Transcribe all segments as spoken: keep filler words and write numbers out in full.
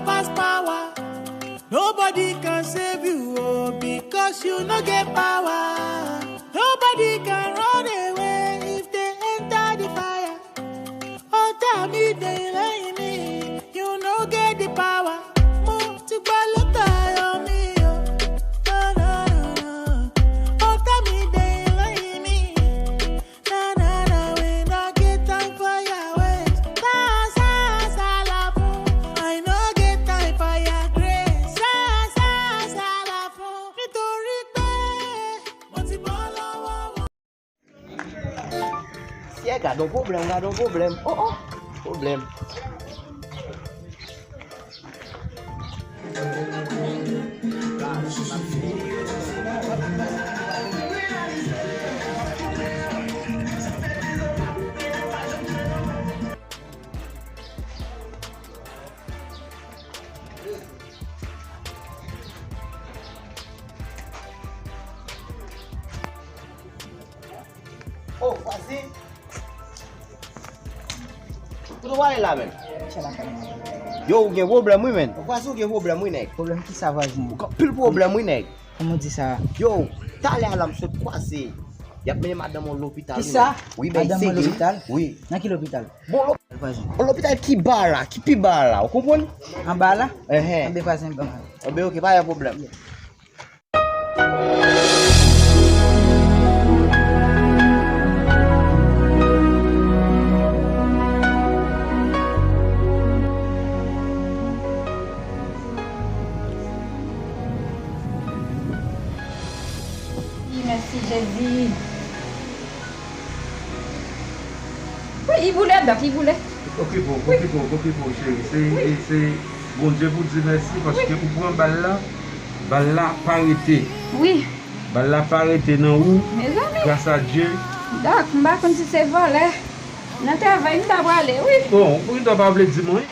Pass power. Nobody can save you, oh, because you no get power. Nobody can run away if they enter the fire. Ọ̀tá mi dey lẹ́yìn mi, you no get the power. Mo ti gbọ́ lọ́tà ayọ̀ mi o. No, no, no, no. Ọ̀tá mi dey lẹ́yìn mi. Na, na, na, we no get time for your ways. Sa, sa, sa la fún. I no get time for your grace. Sa, sa, sa la fún. Nítorí pé mo ti bọ́ lọ́wọ́ wọn. Syè, gad on pwoblèm, gad on pwoblèm. Oh, oh, pwoblèm. Oh, Kwasi. Kote w ale la, menm? Yo, ou gen pwoblèm, wi, menm. Kwasi, ou gen pwoblèm, wi, nèg. Pwoblèm kisa, vwazen? Ou gen anpil pwoblèm, wi, nèg. Kòman w di sa? Yo, talè a la, m sot kwase. Y ap mennen madanm mwen lopital, wi, menm. Kisa? Wi, men, madanm mwen lopital? Wi. Nan ki lopital? Bon, lo-, vwazen, bon, lopital ki ba la, ki pi ba la, ou konprann? Anba la? Enhen. Anben, vwazen, ban mwen. Anben, oke, pa gen pwoblèm. Yeah. Wi, mèsi Jezi. Wi, i boule, dòk, i boule. Okipe w, okipe w, okipe w, cheri. Se, e, se Bondye pou di mèsi paske ou pran bal la, bal la pa rete. Wi. Bal la pa rete nan ou, mezanmi, gras a Dye. Dòk, m pa konn si se vòlè. Nan travay, m ta prale, wi. Bon, ou gentan pa vle di mwen.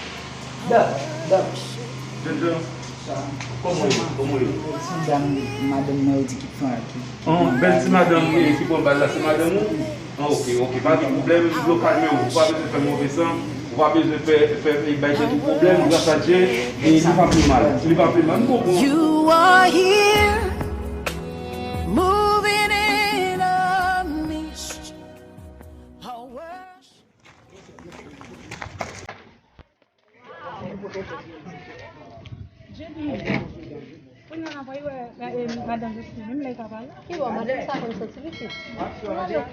Dòk, dòk. Jènjan, kòman w ye? Kòman w ye? Se yon dam, madanm mwen, yo di ki pran, ki, ki pran bal la. An, bèl ti madanm ki, ki pran bal la, se madanm ou? An, oke, oke, pa gen pwoblèm, yo kalme w, ou pa bezwen fè move san, ou pa bezwen fè, fè, fè bay tèt ou pwoblèm, gras a Dye, e li pa pi mal, li pa pi mal, m konprann. You are here, moving in a midst of worship. Jenny, kounye a n ap wè, e, madanm Josline, menm lè l pa pale. Ki bò, madanm sa konn soti pitit. Kounye a l.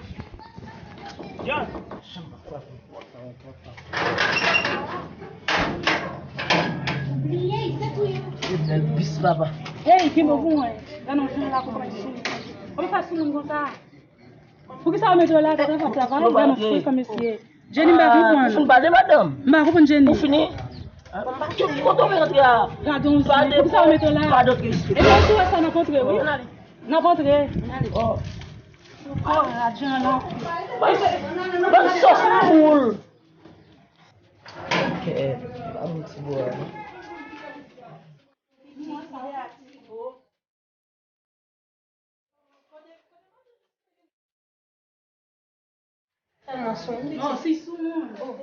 Hey, kenbe w pou mwen. Gade yon jan la konprann sou. Kòman fè sou moun konsa? Poukisa w mete w la, tèt anfas la, pa gade yon frik kòm mesye. Jenny, m pa konprann. Ou fin pale, madanm? M pa konprann, Jenny. Ou fini? Ki kote w vin rantre a? Gadon, poukisa w mete w la? Epi si w wè sa, n ap antre, wi. N ap antre. Oh. Kò rajan la. Ban, ban sòs poul. Ok, ba m ti bò a. Tèlman sonn. Non, si sou moun. Oh.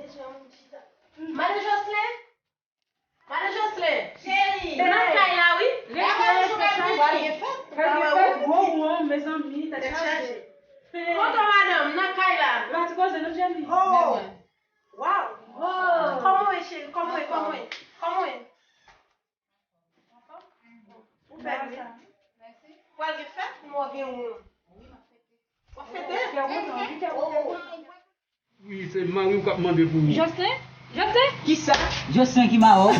Madan Jocelyn? Madan Jocelyn? Cheri. Se nan kay la, wi. Rete, rete, rete. Pral gen fèt. Pral gen fèt, gwo won, mezanmi, tèt chaje. Tonton, madanm, nan kay la. Pati koze, non, Jenny? Oh. Waw. Oh. Kòman w ye, cheri? Kòman w ye? Kòman w ye? Kòman w ye? Ou bèl, wi. Pral gen fèt, mwen gen won. W ap fete? Wi, se mari w k ap mande pou ou. Jocelyn? Jocelyn? Kisa? Jocelyn ki mawon?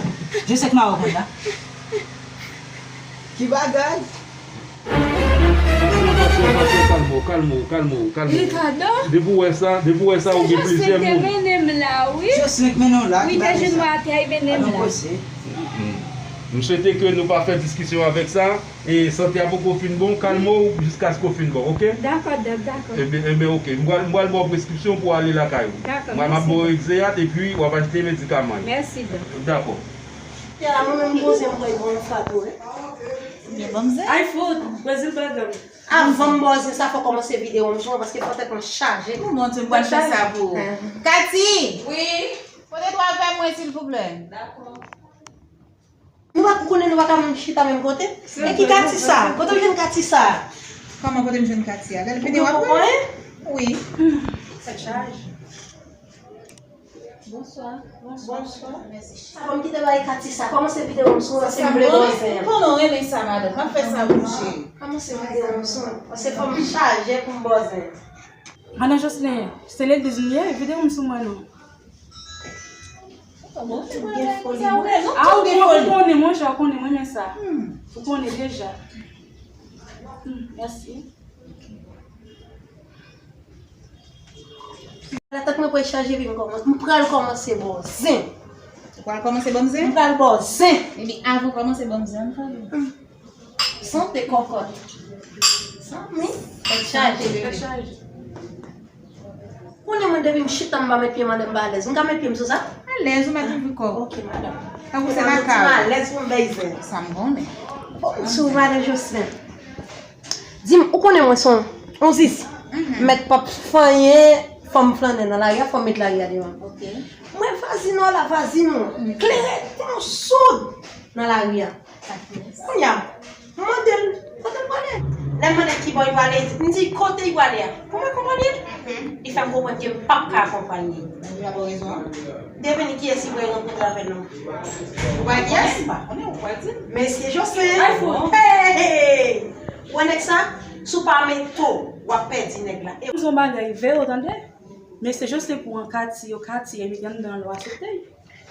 Jocelyn ki mawon konn la? Ki bagay? Kalme w, kalme w, kalme w, kalme w. Ricardo? Depi w wè sa, depi w wè sa, ou gen plizyè moun. Jocelyn te mennen m la, wi. Jocelyn k mennen w la, ki bagay sa? Wi, te jwenn mwen atè, li mennen m la. M swete ke nou pa fè diskisyon avèk sa. E sante a poko fin bon, kalme w jiskaske w fin bon, oke? Dakò, dòk, dakò. Enben, enben, oke. M pral, m pral ba w preskripsyon pou w ale lakay ou. Dakò, mèsi. M ap ba w Exeat epi w ap achte medikaman yo. Mèsi, dòk. Dakò. Tè a mwen menm poze m pran yon fwa tou, wi. Ay fout, Brezil bègam. Avan m ba w Exeat sa, fò w kòmanse videyo m sou mwen, paske fò tèt mwen chaje. Ou Bondye, m pral fè sa pou ou. Kati! Wi? Pote twa vè mwen, silvouplè. Dakò. Nou pa ka menm chita menm kote? E ki Kati sa? Kote w jwenn Kati sa? Kòman kote m jwenn Kati a? Gade videyo ap wè. Wi. Tèt chaje. Bonswa. Bonswa. Sa fò m kite bay Kati sa. Kòmanse videyo m sou mwen, se m vle bòzen. Ou konnen w renmen sa, madanm. M ap fè sa pou ou, cheri. Kòmanse videyo m sou mwen. Se fò m chaje pou m bòzen. Madan Jocelyn, se legliz nou ye, videyo m sou mwen non. Ah, ou konnen mwen, jan ou konnen mwen renmen sa. Ou konnen deja. Hmm, mèsi. Latat mwen pral chaje epi m kòmanse. M pral kòmanse bòzen. Ou pral kòmanse bòzen? M pral bòzen. Epi avan w kòmanse bòzen, ann pale. Sante kòkòt. Zanmi, tèt chaje, bebe. Konnen mwen depi m chita m pa met pye m anndan m pa alèz. M ka met pye m sou sa? Alèz, ou mèt ouvri kò w. Ok, madanm. Tankou se lakay ou. Alèz pou m bèy zen. Sa m konnen. Sou madan Jocelyn. Di m, ou konnen mwen se yon, yon zizi. M mèt p ap fanyen fanm flannen nan lari a, fò m met lari a deyò. Mwen vazin w la, vazin w. Klere tan soud nan lari a. Kounye a, m mande l, kote l prale? Lè m mande l ki bò li prale, li di, m di, kote li prale a? Pou mwen konprann li? Li fè m konprann ke m p ap ka konprann li. Li pa ba w rezon an? Devine kiyès li prale rankontre avè l non. Ou pa kiyès? M pa konnen, ou pa di m. Mesye Jocelyn. Hey, hey. Ou wè nèg sa? Si w pa meto, w ap pèdi nèg la. E m di yon bagay vè, ou tande? Mesye Jocelyn pran Kati, yo Kati, e mete anndan l, ou aksepte.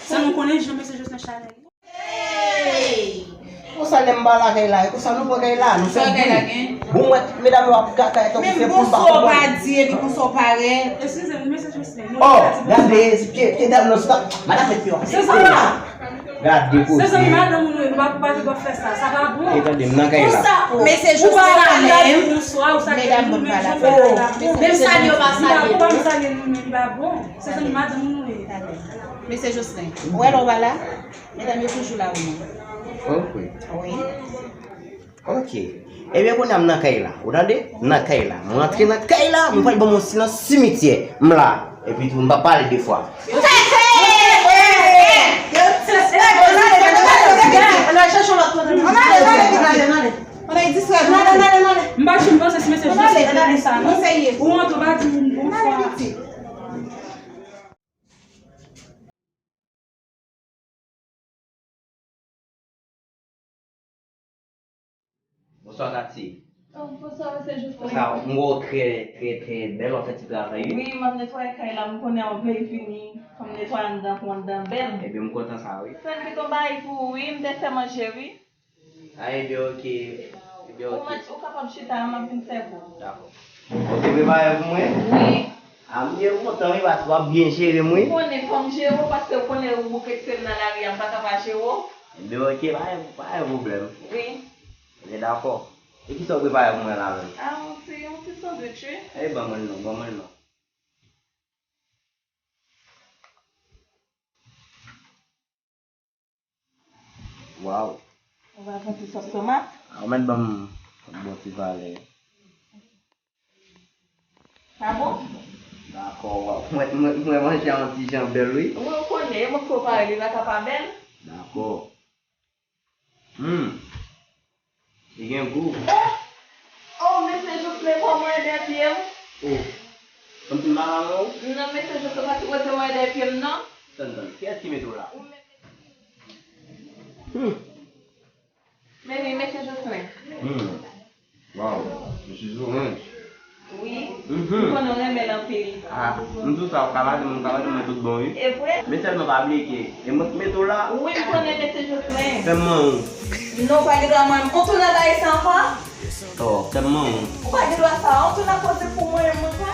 San nou konnen jan mesye Jocelyn chanèl. Hey! Konsa lè m ba lakay la, e konsa nou pran kay la, nou fè bri. Bon, mwen, medam yo ap gade tankou se poul pa konprann. Menm bonswa w pa di, epi konsa w parèt. Eskize m, mesye Jocelyn. Oh, gade, pye, pye dam nan, se pa, madanm met pye w. Se sa. Gade koze. Se zanmi madanm ou nou ye, nou pa, pa gen dwa fè sa, sa pa bon. E tande, m nan kay la. Konsa, mesye Jocelyn la menm. Medam bon pa la. Menm salye yo pa salye. Li pa bon, li pa bon. Se zanmi madanm ou nou ye. Mesye Jocelyn, ou wè lè w pa la? Medam yo toujou la wi. Ok. Wi. Ok. Ebyen, kounye a m nan kay la. Ou tande? M nan kay la. M rantre nan kay la, m pral ban m yon silans simityè. M la. Epi tou, m p ap pale de fwa. M pa janm panse si mesye Joseph te konsa non. Ou wont ou pa di moun bonswa. Bonswa Kati. Oh, bonswa mesye Jocelyn. Konsa, m wè w trè, trè, trè bèl, w ap fè ti travay wi. Wi, m ap netwaye kay la, m konnen w vle vini, fò m netwaye anndan pou anndan bèl. Ebyen, m kontan sa wi. Sèl m gen yon bagay pou ou wi, m te fè manje wi. A, ebyen, oke. Ebyen, oke. Ou mèt, ou kapab chita, m ap vin sèvi w. Dakò. Ou te prepare pou mwen? Wi. A, m byen kontan wi, paske w ap byen jere m wi. Ou konnen fò m jere w, paske ou konnen ou bouke ksèl nan lari a, m pa ka pa jere w. Ebyen, oke, pa gen, pa gen pwoblèm. Wi. Ebyen, dakò. E kisa w prepare pou mwen la menm? A, yon ti, yon ti sandwich wi. E, ban mwen l non, ban mwen l non. Waw. Ou va pran ti sòs tomat? A, ou mèt ban m yon bon ti valè. Pa bon? Dakò, waw. Mwen, mwen, mwen manje a yon ti jan bèl wi. Wi, ou konnen, e mwen ki pare, li pa ka pa bèl. Dakò. Hmm. Li gen gou. Oh! Oh, mesye Jocelyn, kòman w ede pye m? Oh. Tann, tann, madanm ou? Non, mesye Jocelyn, pa t wete w ede pye m, non. Tann, tann, kiyès ki mete w la? Ou mete. Hmm. Men wi, mesye Jocelyn. Hmm. Waw, mesye Jocelyn. Wi. Mhm. M konnen w renmen l anpil. Ah, m di w sa, ou ka pale, m ka pale, mwen tout bon, wi. E vre? Men sèlman pa bliye ke e mwen ki mete w la. Wi, m konnen mesye Jocelyn. Fè m manyen w. Non, ou pa gen dwa manyen m. Ou tounen bagay sa ankò? Oh, fè m manyen w. Ou pa gen dwa sa. Ou tounen koze pou manyen m ankò?